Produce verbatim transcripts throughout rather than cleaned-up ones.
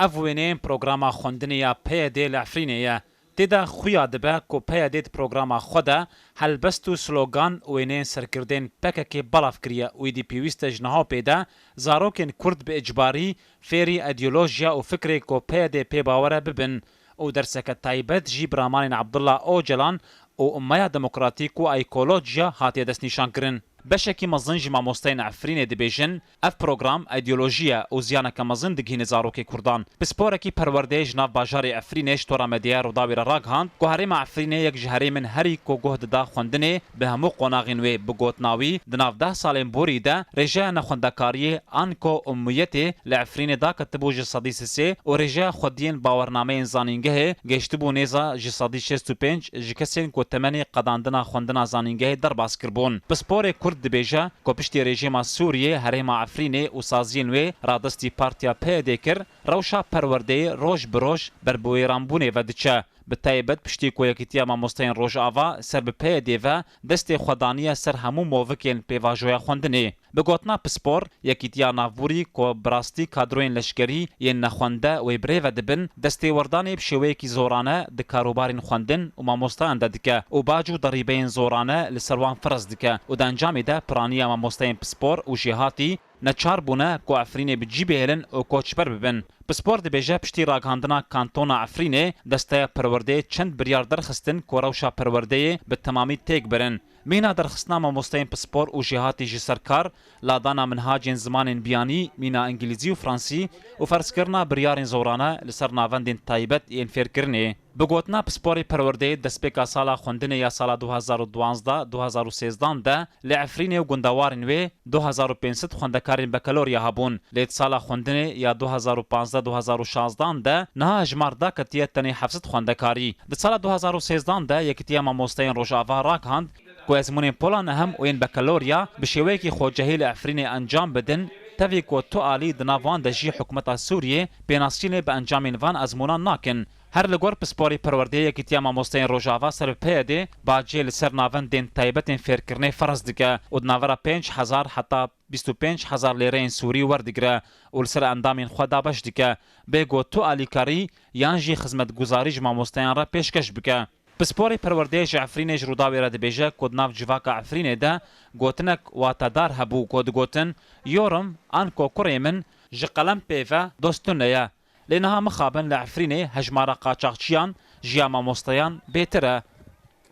Ev wêneyên programa xwendinê ya P Y D li Efrînê ye. Tê de xuya dibe ku P Y D di programa xwe de helbest û slogan û wêneyên serkirdên P K K belav kiriye û êdî pêwîst e ji niha pê de zarokên Kurd bi icbarî fêrî îdeolojiya û fikrê ku P Y D pê bawer e bibin û derseke taybet jî bi ramanên Abdullah Ocalan û Ummeya Demokratîk û Ekolojiya hatiye destnîşankirin. Beşekî mezin ji mamosteyên Efrînê dibêjin, ev program îdeolojî ye û ziyaneke mezin digihîne zarokê Kurdan. Pisporekî perwerdeyê ji nav bajarê Efrînê ji Tora Medyaya Rûdawê re ragihand ku herêma Efrînê yek ji herêmên herî ku guh dida xwendinê bi hemû qonaxên wê. Bi gotina wî, di nav deh salên borî de rêjeya nexwendekariyê anko ummiyetê li Efrînê daketibû ji sedî sisê û rêjeya xwediyên bawernameyên zanîngehê gehiştibû nêza ji sedî şêst û pênc ji kesên ku temenê qedandina xwendina zanîngehê derbas kiribûn. Pisporê Kurd dibêje ku piştî rejîma Sûriyê herêma Efrînê û saziyên wê radestî partiya P Y D kir, rewşa perwerdeyê roj bi roj ber bi wêranbûnê ve diçe. Bi taybet piştî ku Yekîtiya Mamosteyên Rojava ser bi P Y D ve destê xwe daniye ser hemû movikên pêvajoya xwendinê. Bi gotina pispor, Yekîtiya Navborî ku bi rastî kadroyên leşkerî yên nexwende wê bi rê ve dibin, destêwerdanê bi şêweyekî zorane di karûbarên xwendin û mamostayan de dike û bac û derîbeyên zorane li ser wan ferz dike û di encamê de piraniya mamosteyên pispor û jêhatî neçar bûne ku Efrînê bi cî bihêlin û koçber bibin. Pispor dibêje, piştî ragihandina Kantona Efrînê, desteya perwerdeyê çend biryar derxistin ku rewşa perwerdeyê bi temamî têk birin. Mîna derxistina mamosteyên pispor û jêhatî ji ser kar, ladana minhacên zimanên biyanî, mîna îngilîzî û fransî û ferzkirina biryarên zorane li ser navendên taybet yên fêrkirinê. Bi gotina pisporê perwerdeyê, destpêka sala xwendinê ya sala du hezar û duwazdeh du hezar û sêzdan de li Efrînê û gundewarên wê du hezar û pênc sed xwendekarên bekalorya hebûn, lê di sala xwendinê ya du hezar û panzdeh du hezar û şazdan de niha hejmar daketiye tenê heft sed xwendekarî. Di sala du hezar û sêzdan de Yekîtiya Mamosteyên Rojava ragihand ku ezmûnên pola nehim û yên bekalorya bi şêweyekî xwecihî li Efrînê encam bidin, tevî ku tu alî di nav wan de jî hikûmeta Sûriyê pênasînê bi encamên van ezmûnan nakin. Her li gor pisporê perwerdeyê Yekîtiya Mamosteyên Rojava ser bi P Y D bacê li ser navendên taybetên fêrkirinê ferz dike û di navbera pênc hezar heta bîst û pênc hezar lêreyên Sûrî werdigire û li ser endamên xwe dabeş dike. Bê ku tu alîkarî yan jî xizmetguzarî ji mamosteyan re pêşkeş bike. Pisporê perwerdeyê ji Efrînê ji Rûdawê re dibêje ku di nav civaka Efrînê de gotinek watedar hebû ku digotin, Yorum anko kurê min ji qelem pê ve dostune ye. Lê niha mixabin li Efrînê hejmara qaçaxçiyan ji ya mamosteyan bêtir e.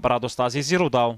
Biradost Azîzî, Rûdaw.